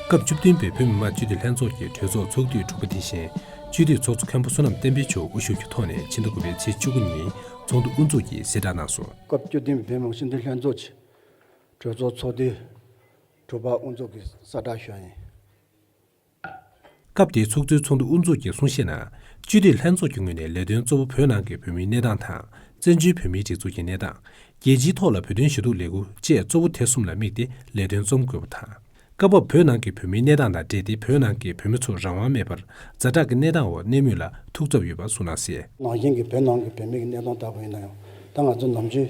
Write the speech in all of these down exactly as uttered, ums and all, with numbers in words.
སྐབས་བཅུ་བདུན་པའི་བོད་མི་མང་སྤྱི་འཐུས་ལྷན་ཚོགས་ཀྱི་གྲོས་ཚོགས་ཚོགས་དུས་དྲུག་པ་དེ་བཞིན་སྤྱི་འཐུས་ཚོགས་གཙོ་མཁན་པོ་བསོད་ནམས་བསྟན་འཕེལ་མཆོག་དབུ་བཞུགས་ཀྱི་ཐོག་ནས་ཕྱི་ཟླ་དགུ་པའི་ཚེས་བཅུ་དགུ་ཉིན་ཚོགས་འདུ་དབུ་འཛུགས་ཀྱིས་གསལ་བསྒྲགས་གནང་སོང་། སྐབས་བཅུ་བདུན་པའི་བོད་མི་མང་སྤྱི་འཐུས་ལྷན་ཚོགས་ཀྱི་གྲོས་ཚོགས་ཚོགས་དུས་དྲུག་པ་དབུ་འཛུགས་ཀྱི་གསལ་བསྒྲགས་ཞུ་བ་ཡིན། སྐབས་དེའི་ཚོགས་གཙོའི་ཚོགས་འདུ་དབུ་འཛུགས་ཀྱིས་གསུང་བཤད་ནང་། སྤྱི་འཐུས་ལྷན་ཚོགས་ཀྱི་ངོས་ནས་ལས་དོན་གཙོ་བོ་བོད་ནང་གི་བོད་མིའི་གནས་སྟངས་དང་། བཙན་བྱོལ་བོད་མིའི་སྒྲིག་འཛུགས་ཀྱི་གནས་སྟངས། རྒྱལ་སྤྱིའི་ཐོག་ལ་བོད་དོན་ཞུ་གཏུག་ལས་འགུལ་བཅས་གཙོ་བོ་དེ་གསུམ་ལ་དམིགས་ཏེ་ལས་དོན་རྩོམ་དགོས་པ་དང་། སྐབས་བབ་བོད་ནང་གི་བོད་མིའི་གནས་སྟངས་དང་འབྲེལ་ཏེ་བོད་ནང་གི་བོད་མི་ཚོར་རང་དབང་མེད་པར་ཛ་དྲག་གི་གནས་སྟངས་འོག་གནས་མུས་ལ་ཐུགས་འཚབ་ཡོད་པ་གསུངས་གནང་གསལ། ནང་བཞིན་གྱི་བོད་ནང་གི་བོད་མི་གི་གནས་སྟངས་ལྟ་བུ་ཡིན་ན་ཡང་ད་ང་ཚོ་ནམ་རྒྱུན་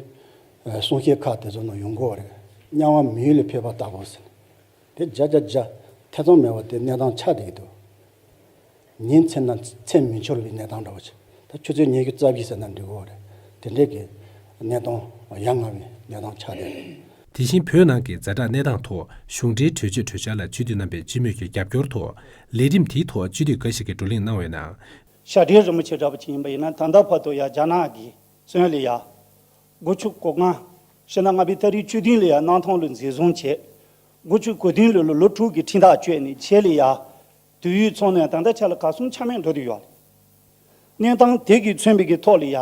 གསུང་བཤད་ཁག་དེ་ཚོ་ནང་ཡོང་གི་ཡོད་རེད། དམྱལ་བ་མི་ཡུལ་ལས་ཕེབས་པ་ལྟ་བུ་ཟེར་ནས། དེ་བརྒྱ་ཆ་བརྒྱ་ཐེ་ཚོམ་མེད་པ་དེ་གནས་སྟངས་ཆགས་བསྡད་ཀྱི་འདུག་ཉིན་མཚན་དང་མཚན་མི་འཆོར་བའི་གནས་སྟངས་འདྲ་བོ་ཅིག་ད་ཆུ་ཚོད་ཉི་ཤུ་རྩ་བཞི་ཟེར་ན་འགྲིག་གི་ཡོད་རེད། དེ་འདྲའི་གི་གནས་སྟངས་ཡ་ང་བའི་གནས་སྟངས་ཆགས་བསྡད་རེད། དེ་བཞིན་བོད་ནང་གི་ཛ་དྲག་གནས་སྟངས་ཐོག་གཞུང་འབྲེལ་གྲོས་ཆོད་གྲོས་འཆར་ལ་སྤྱི་འཐུས་རྣམ་པས་སྤྱི་མོས་ཀྱི་རྒྱབ་སྐྱོར་ཐོག་ལས་རིམ་དེའི་ཐོག་སྤྱི་འཐུས་འགའ་ཞིག་གིས་བགྲོ་གླེང་གནང་བའི་ནང་། ཞྭ་སྒྲོན་རིན་པོ་ཆེ་འདྲ་པོ་ཅིག་ཡིན་པ་ཡིན་ན་ད་ལྟ་བར་དུ་ཡ་རྒྱ་ནག་གི་བཙོན་ལ་ཡ། དགུ་བཅུ་གོ་ལྔ། ཕྱི་ཟླ་ལྔ་པའི་ཏ་རིག་བཅུ་བདུན་ལ་ཡ་གནམ་ཐང་ལ་འཛིན་བཟུང་བྱས། དགུ་བཅུ་གོ་བདུན་ལོ་ལ་ལོ་དྲུག་གི་ཁྲིམས་ཐག་གཅོད་ནས་རྗེས་ལ་ཡ། དུས་ཡུན་ཚང་ནས་ད་ལྟ་ཆ་ལ་ག་སུམ་ཆ་མེད་འགྲོ་དུ་ཡོད། གནས་སྟངས་དེ་གིས་མཚོན་པའི་གི་ཐོག་ལ་ཡ།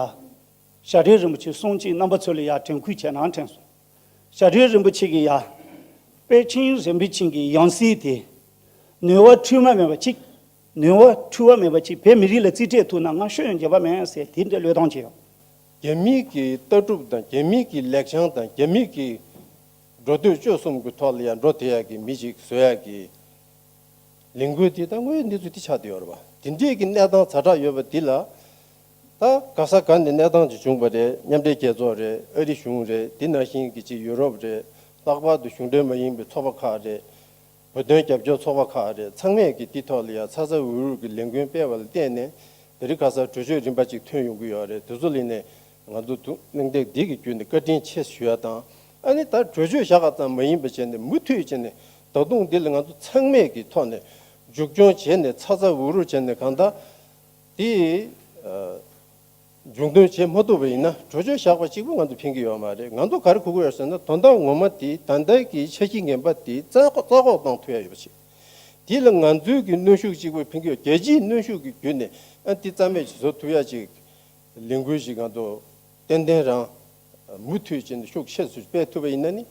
ཞྭ་སྒྲོན་རིན་པོ་ཆེ་གསུང་ཅིག་རྣམ་པ་ཚོ་ལ་ཡ་དྲན་སྐུལ་བྱས་ནའང་དྲན་སོང་། ཞྭ་སྒྲོན་རིན་པོ་ཆེ་གི་ཡ། པཎ་ཆེན་རིན་པོ་ཆེ་གི་ཡང་སྲིད་དེ། ནུས་པ་འཁྲུལ་མ་མེད་པ་གཅིག་ནུས་པ་འཁྲུལ་བ་མེད་པ་གཅིག་བོད་མི་རིགས་ལ་རྩིས་སྤྲད་ཐུབ་ན་ང་ཤོད་ཡང་འགྱོད་པ་མེད་ཟེར་དེ་འདྲའི་བློས་གཏོང་བྱས་ཡོད། རྒྱ་མི་གི་ལྟ་གྲུབ་དང་རྒྱ་མི་གི་ལེགས་བྱང་དང་རྒྱ་མི་གི་འགྲོ་འདོད་སྤྱོད་གསུམ་གི་ཐོག་ལ་ཡང་འགྲོ་བསྡད་ཡག་གི་མི་ཞིག་བཟོ་ཡག་གི་ལས་འགུལ་དེ་ད་དངོས་ཡོད་གནས་ཚུལ་དེ་ཆགས་བསྡད་ཡོད་རེད་བ། དེ་འདྲས་ཀྱི་གནས་སྟངས་ཛ་དྲག་ཡོད་པ་འདི་ལ། ད་ག་ས་ག་ནས་གནས་སྟངས་ཅིག་བྱུང་བ་རེད། མཉམ་འབྲེལ་རྒྱལ་ཚོགས་རེད། ཨ་རི་གཞུང་རེད། དེ་ནང་བཞིན་གྱི་ཅིག་ཡུ་རོབ་རེད། ལྷག་པར་དུ་གཞུང་འབྲེལ་མ་ཡིན་པའི་ཚོགས་པ་ཁག་རེད། བོད་དོན་རྒྱབ་སྐྱོར་ཚོགས་པ་ཁག་རེད། ཚང་མས་ཀྱི་དེ་ཐོག་ལ་ཡང་ཚ་ཚ་འུར་འུར་གྱི་ལས་འགུལ་སྤེལ་བ་ལ་བརྟེན་ནས་དེ་རིང་ཁ་སང་གྲོས་ཆོད་རིམ་པ་ཅིག་ཐོན་ཡོང་གི་ཡོད་རེད། དེ་ཚོ་ལ་ནས་ང་ཚོ་ཐུགས་གླེང་སྟེགས་འདི་གི་བརྒྱུད་ནས་བཀའ་དྲིན་ཆེ་ཞུ་ཡ་དང་། ཨ་ནི་ད་གྲོས་ཆོད་བཞག་པ་ཙམ་མ་ཡིན་པ་བྱས་ནས་མུ་མཐུད་བྱས་ནས་ད་དུང་འདི་ལ་ང་ཚོ་ཚང་མས་ཀྱི་ཐོག་ནས་མཇུག་སྐྱོང་བྱས་ནས་ཚ་ཚ་འུར་འུར་བྱས་ནས་གང་ལྟར་དེ། མཇུག་སྡོམ་བྱེད་མ་ཐུབ་པ་ཡིན་ན་གྲོས་ཆོད་བཞག་པ་གཅིག་པུ་ང་ཚོ་ཕན་གྱི་ཡོད་མ་རེད། ང་ཚོ་ག་རེ་དགོས་ཀྱི་ཡོད་ཟེར་ན་དོན་དག་ངོ་མ་དེ་ད་ལྟའི་གི་འཆར་གཞི་ངན་པ་དེ་རྩ་འགོག་རྩ་འགོག་གཏོང་ཐུབ་ཡ་ཡོད་པ་ཞིག་དེ་ལ་ང་ཚོའི་གི་གནོན་ཤུགས་གཅིག་པུ་ཕན་གྱི་ཡོད། རྒྱལ་སྤྱིའི་གནོན་ཤུགས་ཀྱི་བརྒྱུད་ནས་ཨ་དེ་རྩ་མེད་ཅིག་བཟོ་ཐུབ་ཡ་ཅིག་ལས་འགུལ་ཞིག་ང་ཚོ་ཏན་ཏན་རང་མུ་མཐུད་བྱས་ནས་ཤུགས་ཆེ་སུ་སྤེལ་ཐུབ་པ་ཡིན་ན་ནི།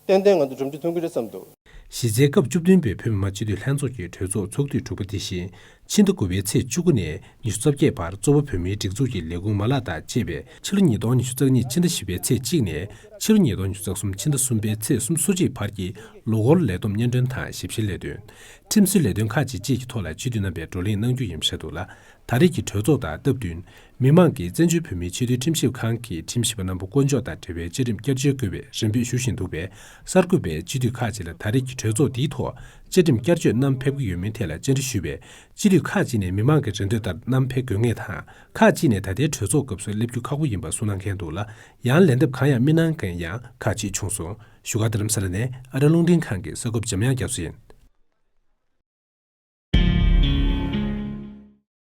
ཏན་ཏན་ང་ཚོ་གྲུབ་འབྲས་ཐོན་གྱི་རེད་བསམ་འདུག་གཞི་རྩའི་སྐབས་བཅུ་བདུན་པའི་བོད་མི་མང་སྤྱི་འཐུས་ལྷན་ཚོགས་ཀྱི་གྲོས་ཚོགས་ཚོགས་དུས་དྲུག་པ་དེ་བཞིན་ཕྱི་ཟླ་དགུ་པའི་ཚེས་བཅུ་དགུ་ནས་ཉི་ཤུ་རྩ་བརྒྱད་བར་གཙོ་བོ་བོད་མིའི་སྒྲིག་འཛུགས་ཀྱི་ལས་ཁུངས་མ་ལག་དང་བཅས་པའི་ཕྱི་ལོ་ཉིས་སྟོང་ཉི་ཤུ་རྩ་གཉིས་ཕྱི་ཟླ་བཞི་པའི་ཚེས་གཅིག་ནས་ཕྱི་ལོ་ཉིས་སྟོང་ཉི་ཤུ་རྩ་གསུམ་ཕྱི་ཟླ་གསུམ་པའི་ཚེས་སོ་གཅིག་བར་གྱི་ལོ་འཁོར་ལས་བསྡོམས་སྙན་སྒྲོན་དང་ཞིབ་བཤེར་ལས་དོན། ཁྲིམས་སྲོལ་ལས་དོན་ཁག་ཅིག་བཅས་ཀྱི་ཐོག་ལ་སྤྱི་འཐུས་རྣམ་པས་བགྲོ་གླེང་གནང་རྒྱུ་ཡིན་པ་བཤད་འདུག་ལ། ད་རེས་ཀྱི་གྲོས་ཚོགས་དང་སྟབས་བསྟུན། མི་མང་གིས་བཙན་བྱོལ་བོད་མིའི་སྤྱི་འཐུས་ཁྲིམས་ཞིབ་ཁང་གི་ཁྲིམས་ཞིབ་པ་རྣམ་པ་བསྐོ་འཇོག་དང་འབྲེལ་བའི་བཅའ་ཁྲིམས་བསྐྱར་བཅོས་དགོས་པའི་རེ་འབོད་ཞུ་བཞིན་འདུག་པས། གསར་འགོད་པས་སྤྱི་འཐུས་ཁག་ཅིག་ལ་ད་རེས་ཀྱི་གྲོས་ཚོགས་འདིའི་ཐོག་བཅའ་ཁྲིམས་བསྐྱར་བཅོས་བསྣམས་ཕེབས་ཀྱི་ཡོད་མེད་ཐད་ལ་བཅར་འདྲི་ཞུས་པས། སྤྱི་འཐུས་ཁག་ཅིག་ནས་མི་མང་གི་རེ་འདོད་ལྟར་བསྣམས་ཕེབས་དགོས་ངེས་དང་། ཁག་ཅིག་ནས་ད་ལྟའི་གྲོས་ཚོགས་སྐབས་སུ་སླེབས་རྒྱུ་ཁག་པོ་ཡིན་པ་གསུངས་གནང་མཁན་འདུག་ལ། ཡང་ལན་འདེབས་གང་ཡང་མི་གནང་མཁན་ཡང་ཁག་ཅིག་བྱུང་སོང་། བཞུགས་སྒར་རྡ་རམ་ས་ལ་ནས་ཨ་རི་རླུང་འཕྲིན་ཁང་གི་གསར་འགོད་པ་འཇམ་དབྱངས་རྒྱ་མཚོ་ཡིན།